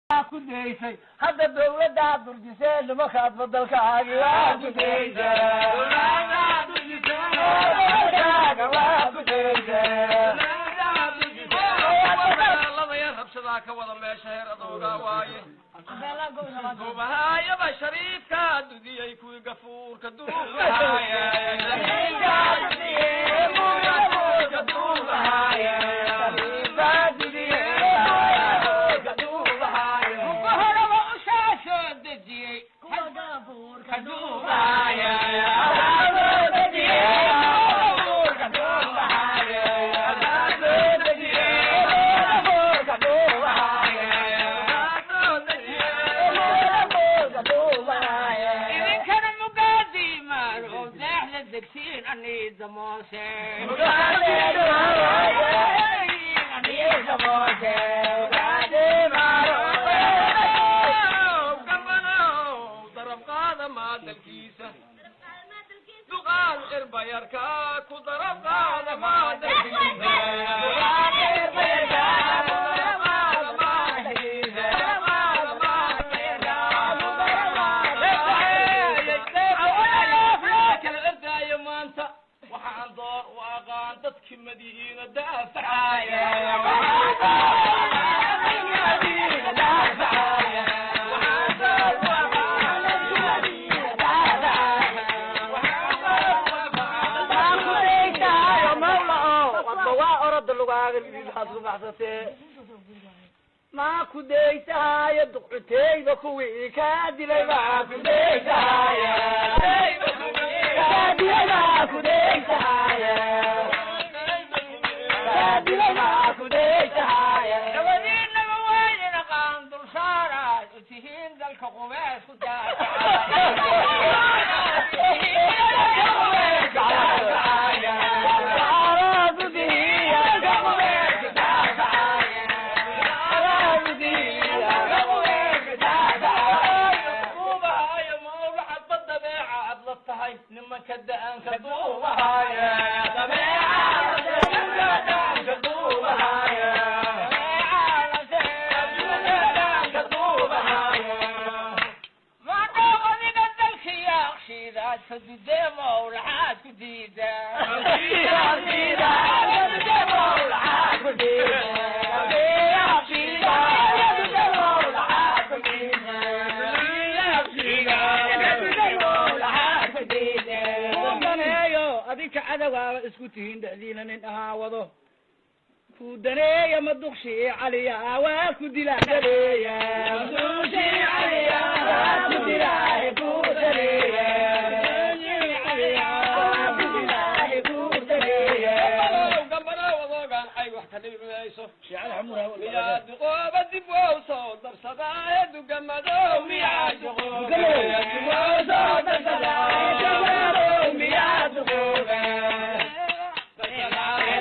Ku daysay hadda dawladdaa durjisee nimankaad badalkaagi waa ku daysay, waa ku daysay. Rabshadaa ka wada meesha heer adoogaa waaye duubahaayaba shariifka dudiyey kuwii gafuurka duubahaye. Horaba ushaa soo dejiyey idinkana mugaadiimaan oo deexda degsiin aniida moose. Gambanow darab qaada maadalkiisa duqaal cirbayarka ku darab qaada maadalkiisa. Kala ordaayo maanta waxaan door u aqaan dadkii Madiina daafacaaya. Waa orada lugaaga waxaad ku baxsatee maa ku daysahaayo duqcuteyba kuwii kaa dilay baa ku daysahaya, kaa dilay baa ku daysahaya, kaa dilay baa ku daysahaya. Dabadiinaba waydin aqaan dulsaaraad u tihiin dalka qubees ku Duubahaaya mawlaca dabeeca aad la tahay nimanka da-aanka duubahaaya dabeeca duubahaaya. Maadhow adiga dalka yaaqshiidaad fadudee mawlaxaad ku diidaa. Daneeyo adinka cadowgaaba isku tihiin dhexdiina nin ahaa wado ku daneeya ma duqshi caliya waa ku dila daneeya duqshi caliya waa ku dila ku daneeya waa ku dila ku daneeya. Gambanow adoogaan ay wax ka dhibi mayso miyaa duqooba dib wow soo darsadaaye dugamadow miyaa duqooba dib wow soo darsadaaye dugamadow miyaa duqooba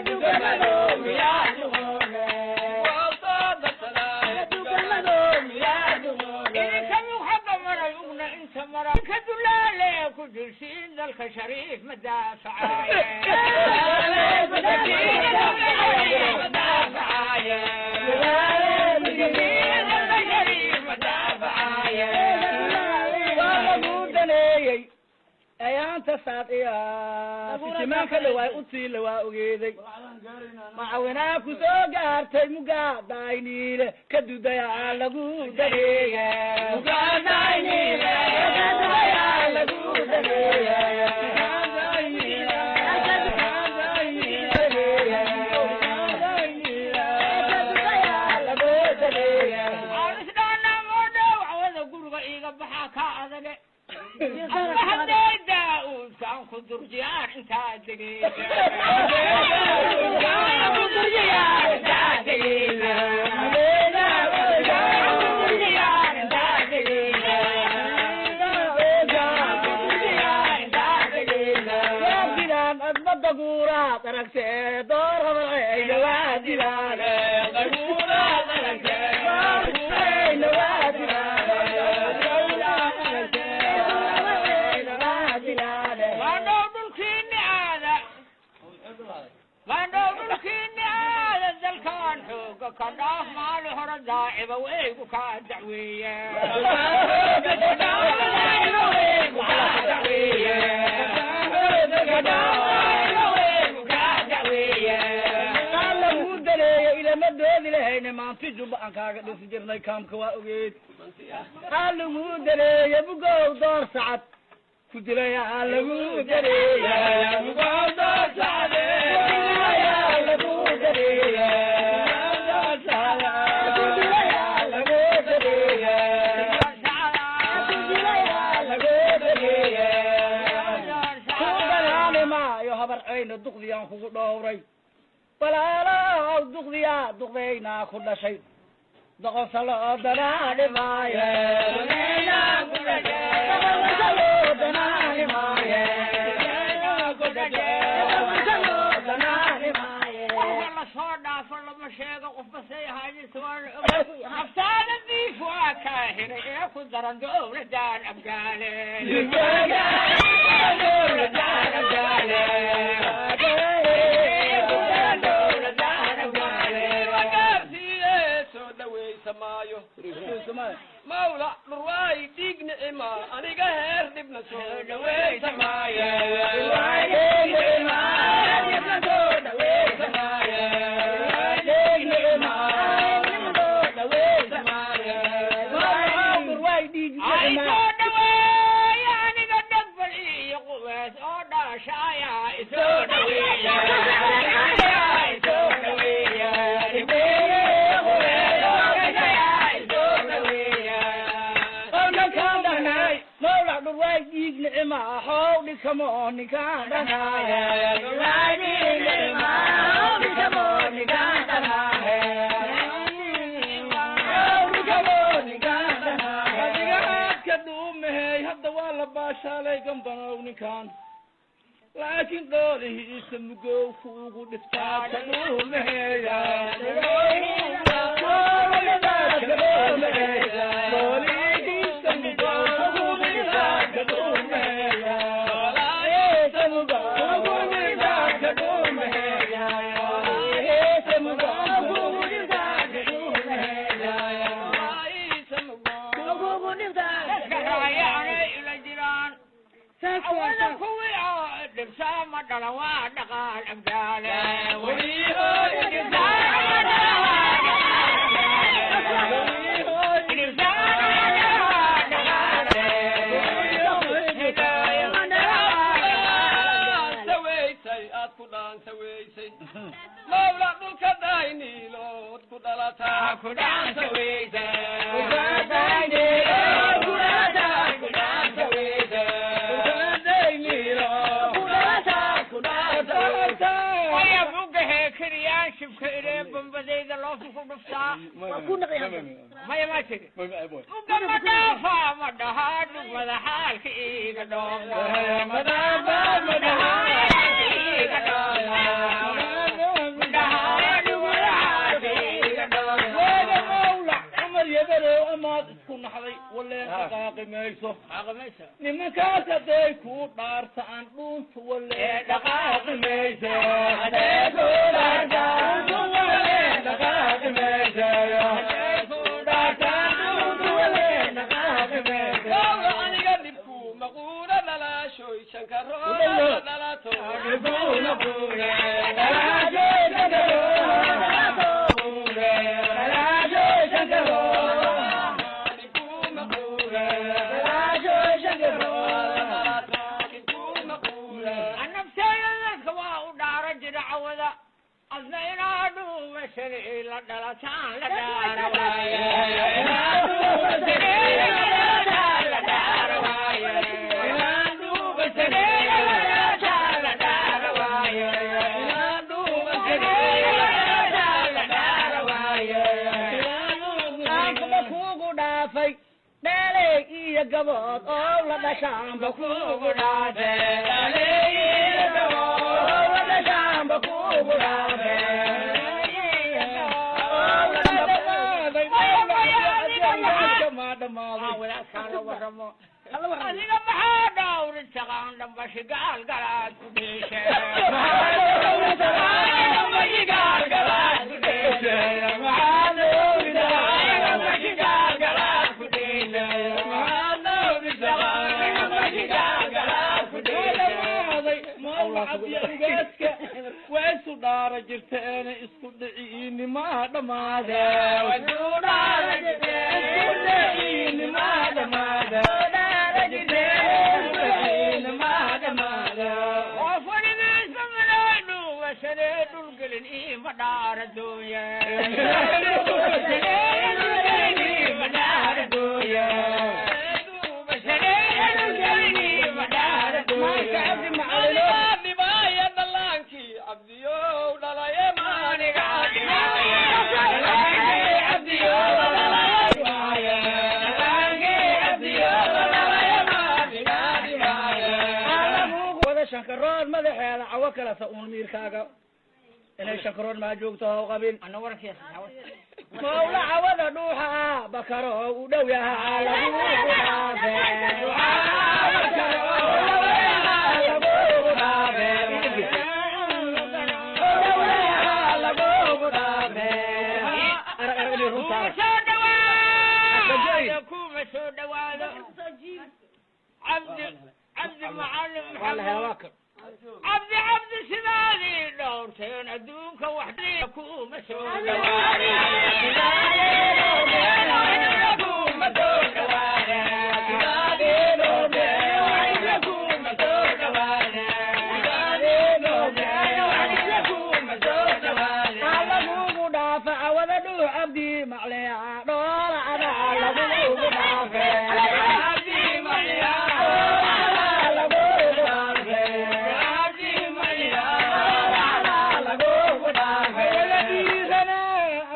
dugamadow miyaa duqooba wow soo darsadaaye dugamadow miyaa duqooba. Idinka xagga maray ugna inta mara inka dulaale ku jirsiin dalka shariif ma daafacaye. Waa lagu daneeyey ayaanta saadiya sitimaanka dhawaay u tiila waa ogeeday macawinaa ku soo gaartay mugaadayniile ka dudayaa lagu daneeya mugaadayniile ka dudayaa lagu daneeya. Cawada guriga iiga baxaa kaa adage hadday daa-uudkaan ku durjiyaan intaa Waadilaan admada guuraad aragtee door habalceyna waadilaan Maandhow dhulkiini aada, maandhow dhulkiini aada, dalkaan xooga ka dhaaf maali hore daaciba Weygu kaa dacweeye. Alla kuu dareeyo ilama doodi lahayne maanti jubba aan kaaga dhisi jirnay kaamka waa ogeed. Lagu dareeyo bugow door sacad ku dilaya lagu dareeya bugow door sacad ku dilaya lagu dareeya ku dilaya lagu dareeya ku dilaya lagu dareeya. Ku dalaali maayo habar cayna duqdiyaan kugu dhowray walaalow duqdiyaa duqdaynaa ku dhashay doqonsalo danaani maaye doqonsalo danaani maaye doqonsalo danaani maaye. Qofka la soo dhaafo lama sheego qofba say ahaayeen aftaana diif waa kaa hiray ee ku daran dowladaan Abgaale. Dowladaan Abgaale. Wagaarsiiye soo dhawaysa maayo mawla dhurwaay dhiig nicima aniga heer dhibna soo dhawaysa maaye. Ay soo dhaweeya aniga dhagbal iyo qubeys oo dhaashaaya isoo dhaweeya isoo dhaweeya Mawlac dhurwaay dhiig nicima how dhikamo ninkaan dhanaaya dhurwaay dhiig nicima how dhikamo ninkaan dhanaaya how dhikamo ninkaan dhanaaya. Adiga aadka dhuumahey hadda waa la baashaalay gambanow ninkan laakiin dhoolihiisa mugow kuugu dhiftaa dhuumaheya dhoolihiisa mugow kugu dhiftaa dhuumaheya dhoolihiisa mugow kugu dhiftaa dhuumaheya dhoolihiisa mugow kugu dhiftaa dhuumaheya. Dadka raayaanay ila jiraan awada kuwii oo dhibsaa ma dhalan waa dhaqaan Abgaale. Dhaansaweysay aad ku dhaansaweysay mawla dhulka dayniilood ku dhalataa ku dhaansaweysay. Waya bugahe kiriyaan shibka ilee bambadayda loofu ku dhuftaa maya ma tiri buga ma dhaafa ma dhahaa dhugmada xaalka iiga dhoobna iiga dhoobna dhahaa dhugmada xaalka iiga dhoobna. Waaga mawlac Cumar Yabarow amaad isku naxday waleen dhaqaaqi mayso nimankaas hadday kuu dhaartaan dhuunta waleen dhaqaaqi mayso hadday kuu dhaartaan dhuunta waleen dhaqaaqi mayso hadday kuu dhaartaan dhuunta waleen dhaqaaqi mayso. Mawla aniga dhibku maquura dhalaashoy shankaroona dhalato. Dhibku maquura dhibku maquura. Anabteeda dadka waa u dhaara jira cawada adna inaa dhuumashan ila dhalataan la dhaara waaye la dhaara waaye la dhaara waaye la dhaara waaye. Aankuma kuugu dhaafay dheeley iyo gabood oo la dhashaanba kuugu dhaafay dheeley iyo gabood oo la dhashaanba kuugu dhaafay. Ma dhammaaday. Wadaadkaan la warramo. Adiga maxaa dhawri taqaan dhambashi gaal galaad ku dheeshe? Dhamaaday mawlacadiya ugaaska waa isu dhaara jirta eena isku dhiciinimaa dhamaade, isku dhiciinimaa dhamaade. Qof weligiisba miday dhuumashanee dhulgelin iima dhaara dooye. Dhibaaya dhallaankii Cabdiyow dhalaye maaniga. Wada shankaroon madaxeeda cawo kalesa uun miirkaaga inay shankaroon maa joogto ha u qabin. Mawla cawada dhuuxa ah bakaro oo u dhow yahaa lagugu dhaafe. Arag arag inay runtaa. Kuma soo dhawaado, kuma soo dhawaado. Cabdi Macalin Waa la helaa Maxamuud waa kan. Cabdi sidaadii dhowrteen adduunka wax kuma soo Lagugu dhaafa cawada dhuux Cabdi Macleya dhoola adaa lagugu dhaafe. Wala dhiirana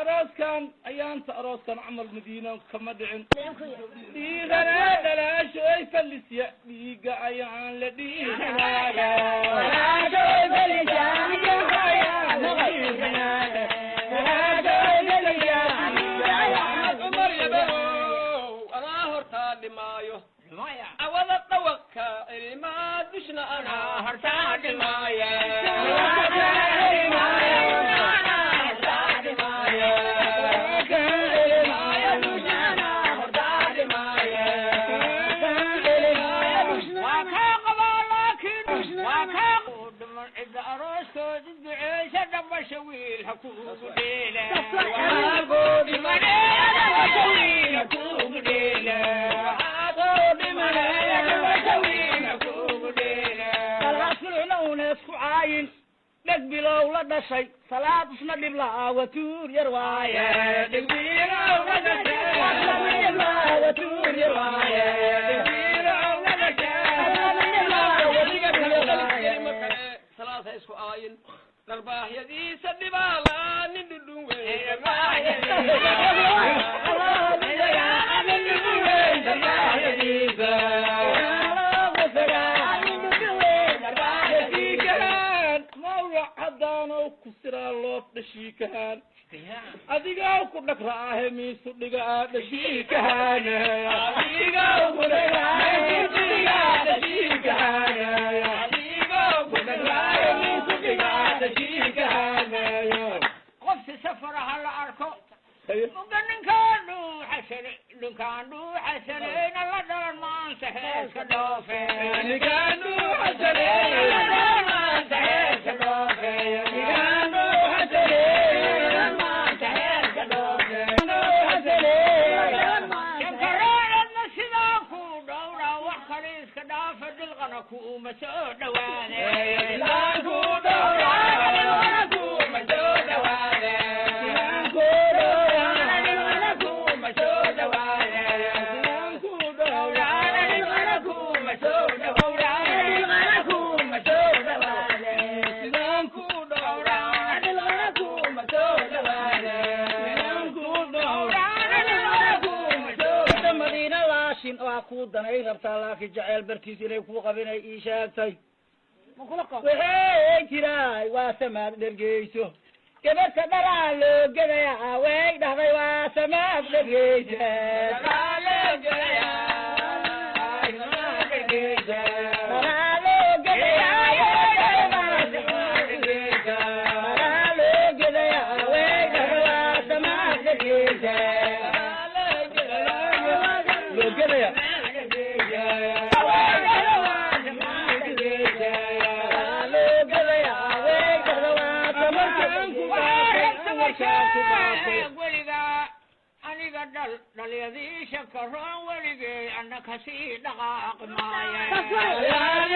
arooskan ayaanta arooskan camal Madiina kama dhicin. Dhiirana dhalaashoy falisya dhiiga ayaan la dhiiranaaga. Cumar Yabarow, anaa hortaa dhimaayo awada dhawaqka ilimaa dushna, anaa hortaa dhimaaya. Waa kaa qabaa, laakiin waa kaa dhiman cidda arooskooda duceysa dhambasha wiil ha kuugu dheela. Wiil ha kuugu dheela. Salaad sulxna uuna isku caayin dheg bilow la dhashay salaad isna dhib la'aa watuur yar waaye. Watuur yar waaye. Salaasa isku aayin darbaahyadiisa dhibaala nin dhudhun weyn. Dhashiikahaan mawlac haddaanow ku siraa loof dhashiikahaan adigaa ku dhagraahe miisu dhigaa dhashiikahaan. Qofsi safar ha la arko uga ninkaan dhuuxasane, ninkaan dhuuxasanayna la dhalan maanta heeska dhoofe. Shankaroonadna sidaa ku dhowraa wax kale iska dhaafa dilqana kuuma soo dhawaade. Madiina laashin waa kuu danay rabtaa, laakiin jaceyl bartiis inay kuu qabinay ii sheegtay. Waxay jiraay waa samaad dhergeyso gabarta dharaa loo gedayaa, way dhahday waa samaad dhergeysa. Loo gelaya. Weligaa aniga dhal dhalyadiisha karoon weligay anna kasii dhaqaaqi maayo.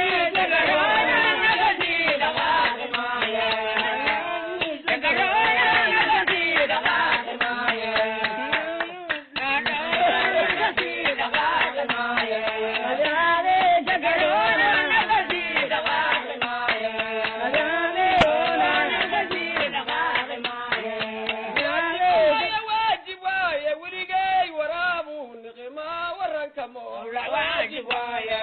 Waajib waaye weligay waraabuu niqimaa waranka mowlac waajib waaye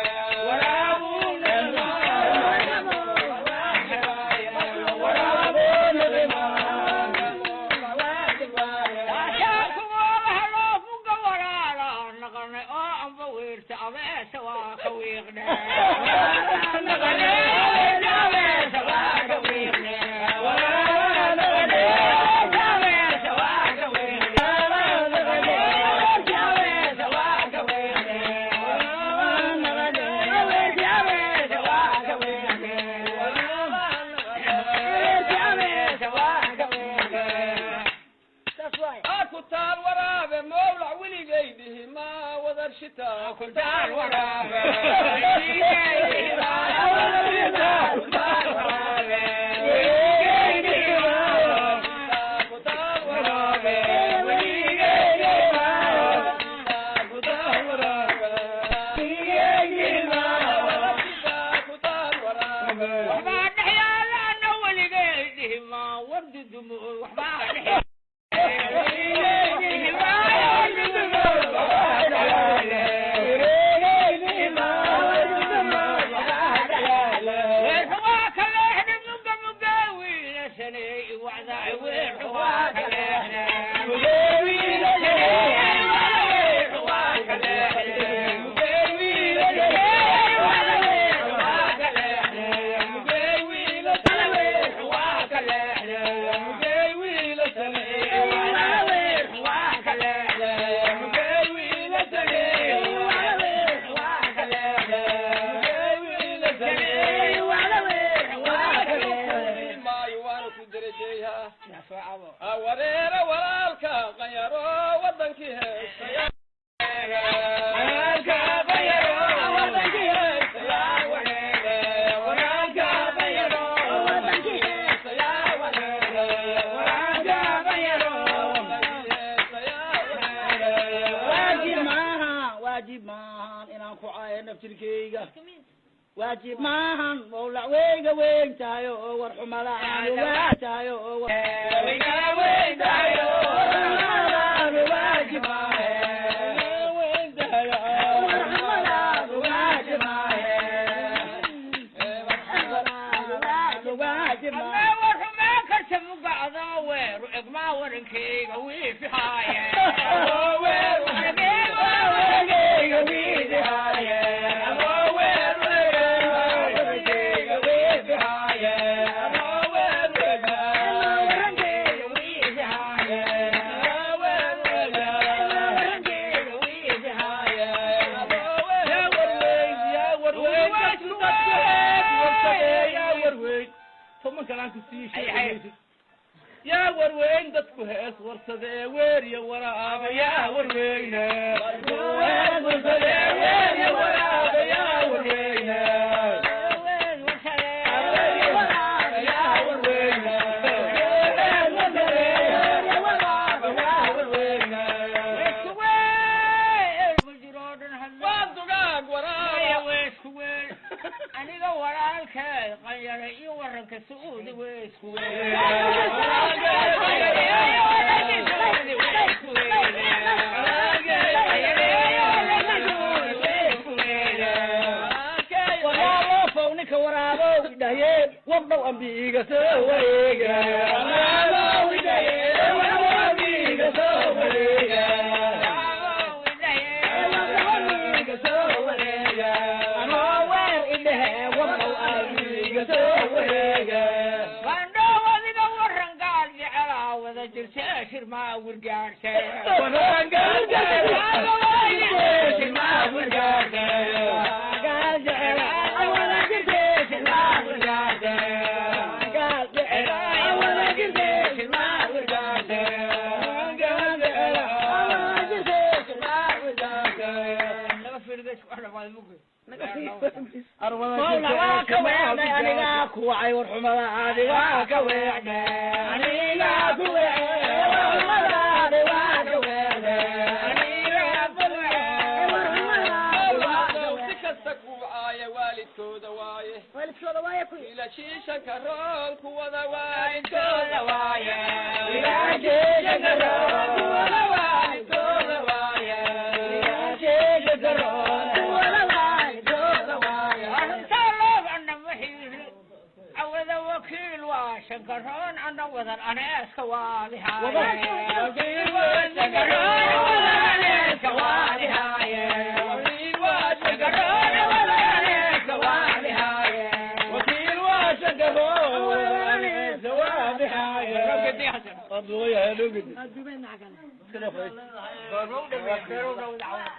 Ku taal waraabe mowlac weligay dhihi maa wadar shitaa ku taal waraabe. Waxbaa dhex yaala ana weligay dhihi maa wardi dumo waxbaa dhex. Maayo waana ku darajeeyaa wareere walaalka qanyaro wadankii heesaya. Waajib maaha, waajib maahan inaan ku caayo naftirkeyga. Waajib maahan mawlac weyga weyn tahay oo war xumadaan waa tahay oo war waajib maahe. War xumadaan waajib maahe. Waajib maahe. Yaa warweyn dadku hees warsadee weeriya waraaba yaa warweyne weeriya waraaba yaa warweyne yaa warweyne. Waa dugaag waraaba. Aniga walaalkeed qanyare iyo waranka Sacuudi weysku. Walaalofow ninka waraabow idhahye wardhow ambiiga soo wareega. Anoo weer idhahe wardhow ambiiga soo wareega. Bandhow adiga waran gaal jecelaa wada jirta shirmaa wirgaarse. Waran gaal jecel. Mawla waa ka weecday, anigaa ku wacay warxumada, adigaa ka weecday, anigaa ku weecday warxumadaadi, waa ka weecday, anigaa ku weecday warxumadaadi. Si kasta kuu caaya waalidkooda waaye, waalidkooda waaye ku wiilashiishanka roon kuwada waalidkooda waaye, Wiilashiishanka roon kuwada waalidkooda waaye, wiilashiishanka roon kuwada waalidkooda waaye. Arrintaa loob anna maxiiri cawada wakiil waa shankaroon anna wadan aneeska waadihaaye. Wakiil waa Shankaroon wadan aneeska waadihaaye. Wakiil waa Shankaroon wadan aneeska waadihaaye. Wakiil waa shankaroon waadihaaye. Aduubeen maxaa kale? Goorma u dhameeya? Beerow dhawda cawda.